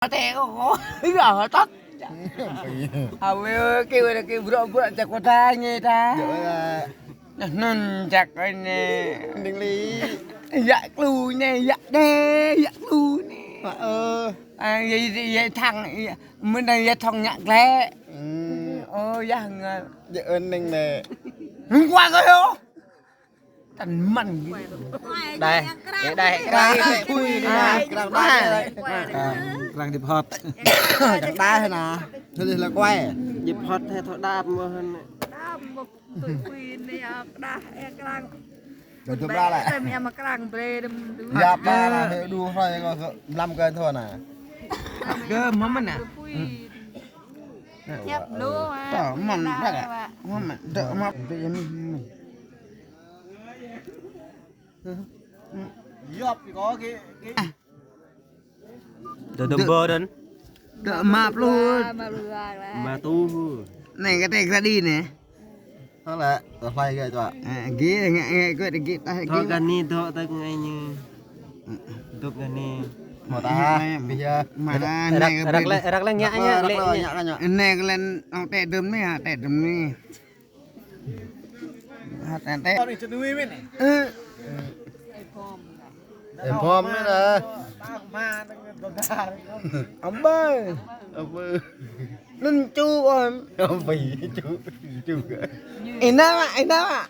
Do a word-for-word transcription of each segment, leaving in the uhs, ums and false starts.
Tĕ kơ kơ. Yă tăk. Awê kơ wê kơ brŏk brŏk čăk kơ ta ngê ta. Yă wê la. Nah nun čăk anai. Đing li. Yă klu anai, yă đe, yă klu anai. Hă ơ. A, yă, yă, yă thăng, yă. Mơ̆n anai yă thăng ñă klĕ. Ơ, yă ngă. Yă ơn ning nè. Hưng qua kơ yô. Tăn măn. Đây, đây, đây, đây, pui đi nè. Krang đah. Krang dip hot. Krang đah nè. Thôi đi là quay. Dip hot he thôi đap mơ hơn. Đap mơ tui pui nè, đah e krang. Rồi chụp ra lại. Em em krang bre đâm đu. Yă ba là hơi đu hơi có lăm cái thôi nè. Kơ mơ măn nè. Pui. Hiăp lu, a. Tơ măn đah. Mă mă, dă mă, dă mă. Yop, kơ kơ kơ. Dă dơm bơ đăn. Dă mă plut. Mă tu. Anai kơ tĕ kơ đi anai. Hă lĕ, tơ hlai gơ̆ čuă. A, gơ̆ ngă ngă gơ̆ gơ̆ tah gơ̆. Thŏ gơ̆ ni dŏ tơ kơ ngai ñu. Dŏ gơ̆ ni. Mă ta, bih yă. Mă ta, anai kơ rak lĕ, rak lĕ ngă ngă lĕ. Anai kơ lĕ, ong tĕ dơm ni, a, tĕ dơm ni. Ha, tĕ tĕ. Ơ. Em phom mơ̆n nè. Ăm bơ. Ăm bơ. Nun ču ôm. Ăm bơ ču. Ču. Ina mă, ina mă.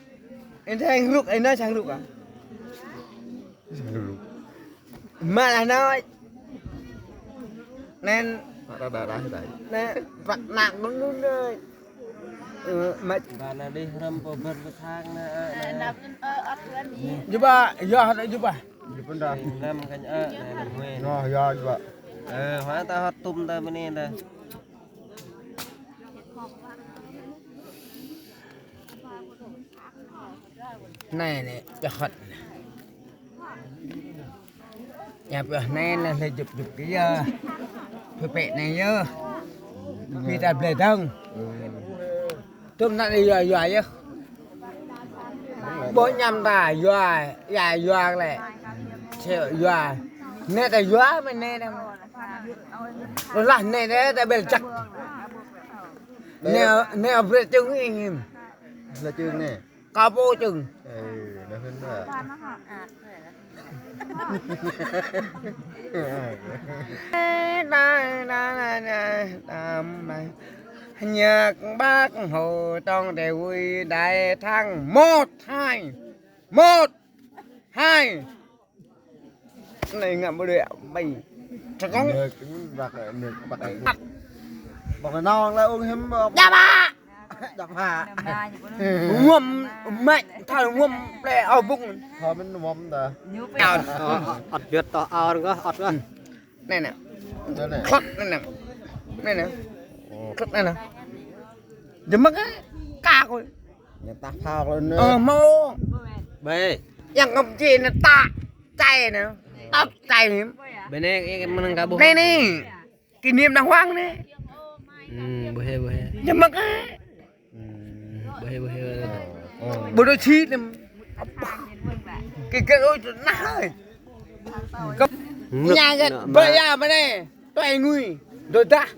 Ina sang ruk, ina sang ruk a. Sang ruk. Mă lah noi. Nen. Mă đah đah đah đah. Nen, păk nak nun nun noi. Ơ, mă. Ba na dih hrăm pơ bơr pơ thang na, ơ, na. Jubă, yă hă jubă. Jubă dah. Năm kanh ơ, na, năm hue. Noh, yă jubă. Ơ, hua ta hot tum ta bơni ta. Anai nè, yă hot. Yă pơ anai lĕ lĕ jup jup kơ yă. Pơ pĕ anai yơh. Pơ ta blơi dơ̆ng. Tơm anai yă yă yơh. Ƀu ñăm ta yă, yă yă lĕ. Čeo yă. Anai ta yă mơ̆n anai ta. Lah anai ta ta ƀel čăk. Anai, anai brơi čưng ih. Lah čưng anai. Kâo pô čưng. Ơ, dah hên dah. Nhạc Bác Hồ trong để vui đại thắng một hai. Một hai. Anai ngă ƀu đuaĭ ƀai. Čơkŏng. Nơ̆k, băk, nơ̆k, băk. Băk nao lĕ ung hiam, băk. Djăp hă? Djăp hă? Ngăm, mă, thâo ngăm lĕ ao bŭng. Thâo mơ̆n ngăm ta. Ăt, ăt, ăt, ƀiăt tơ ao kơ, ăt kơ. Anai nè. Anai nè. Klăk anai nè. Anai nè. Ơ. Klăk anai nè. Jơmăk á. Kak kơ. Ñu tah phao kơ anai. Ơ, mơ̆. Ƀai. Yang kăm či anai tah. Čai anai. Tăp čai hiam. Ƀai anai, ih mơnăng kơ ƀuh. Anai anai. Kỷ niệm đàng hoàng anai. Ư, ƀuh hă, ƀuh hă. Jơmăk á. Ư, ƀuh hă, ƀuh hă. Ơ. Ƀu đuaĭ čih anai. Kơ kơ ôi, nah hơi. Kơ. Ư, ña găt, nă, ƀai ba. Yă mơ̆n anai. Tuai ngui. Dŏ dah.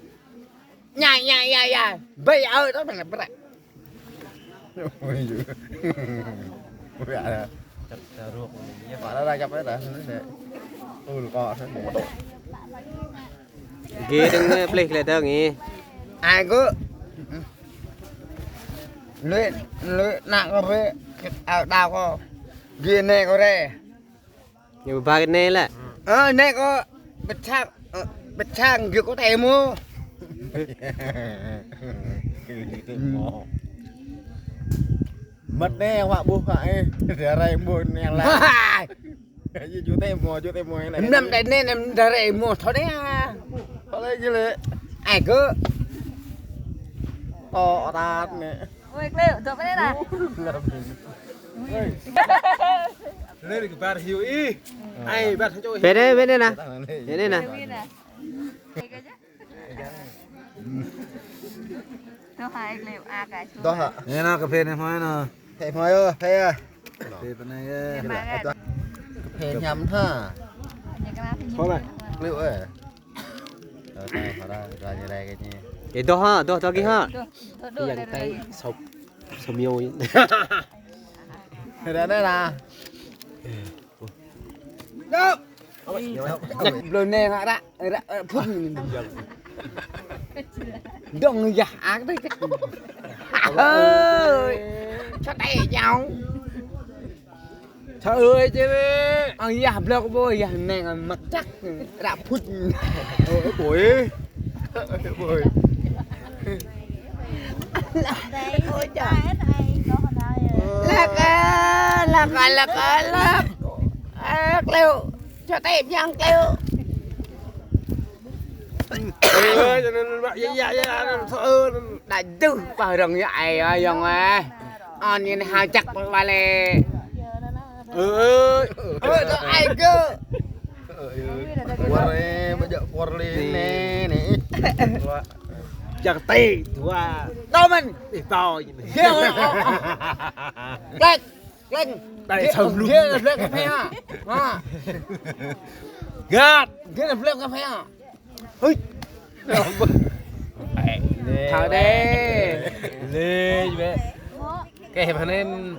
Ña, ña, ña, ña. Ƀai ơi, tơ mơ̆n anai, ƀai. Ôi, ôi, ôi, ôi, ôi. Chụp, chụp ruột. Mă ra, ra, chụp ra, ra. Ul kơ, gơ̆ đơ̆ng plih lĕ dơ̆ng ih. Ai gơ̆. Lui, lui, nă kơ ƀĕ, ao đao kơ. Gơ̆ anai kơ rĕ. Ñu ba kơ anai lĕ. Ơ, anai kơ pơčang, ơ, pơčang gơ̆ kơ tĕ mơ̆. Mơ̆t anai, huă ƀuh huă ih. Dah rai ƀuh anai lĕ. Yu yu tĕ mơ̆, yu tĕ mơ̆ anai. Năm tĕ anai, năm dah rai mơ̆ thâo anai. Thâo lĕ gơ̆ lĕ. Ai gơ̆. Tơ tat anai. Ôi, Kleo, dŏ pơ anai nè. Lĕ kơ bar hiu ih. Ai, bar hăng čô. Pơ anai, pơ anai nè. Pơ anai nè. Pơ anai nè. Dŏ hă, Kleo, a kơ. Dŏ hă. Anai nè, kơphê anai hmâo nè. Phê hmâo ơ, phê ơ. Phê pơ anai ơ. Kơphê hiam hă. Kleo ơi. Ê, dŏ ha, dŏ, dŏ gih ha. Yang tai sop, somiô. Ra đây là. Dŏ. Blơ nê ngă ră, ră, ră, phun. Dŏng yah ak dih. Ơi. Sao tê nhau. Trời ơi, chứ. Ơ, yah blơ kơ bô, yah neng măk čăk. Ră phun. Ôi, ôi. Ôi, trời. Lăk, ơ, lăk, ơ, lăk, ơ, lăk. Ơ, klêu. Cho tê pơyang klêu. Ơ, cho nên bạn, ya, ya, ya, thơ, đã dư, pah răng ya, ai, ai, yong, ai. Ơ, nhìn hao chắc, pah, pah, lê. Ơ, ơ. Ơ, tơ ai kơ. Kuar, ơ, bơ jă kuar lê, nê, nê. Chắc tê, dua. Tao mơ̆n. Ê, tao, nhìn. Ghê, ơ, ơ, ơ. Klek. Kleng. Đai sơm lu. Ghê, ghê, ghê, ghê, ha. Ha. Găt. Ghê, ghê, ghê, ha. Hưi. Thở đi. Lê, bé. Cái mà nên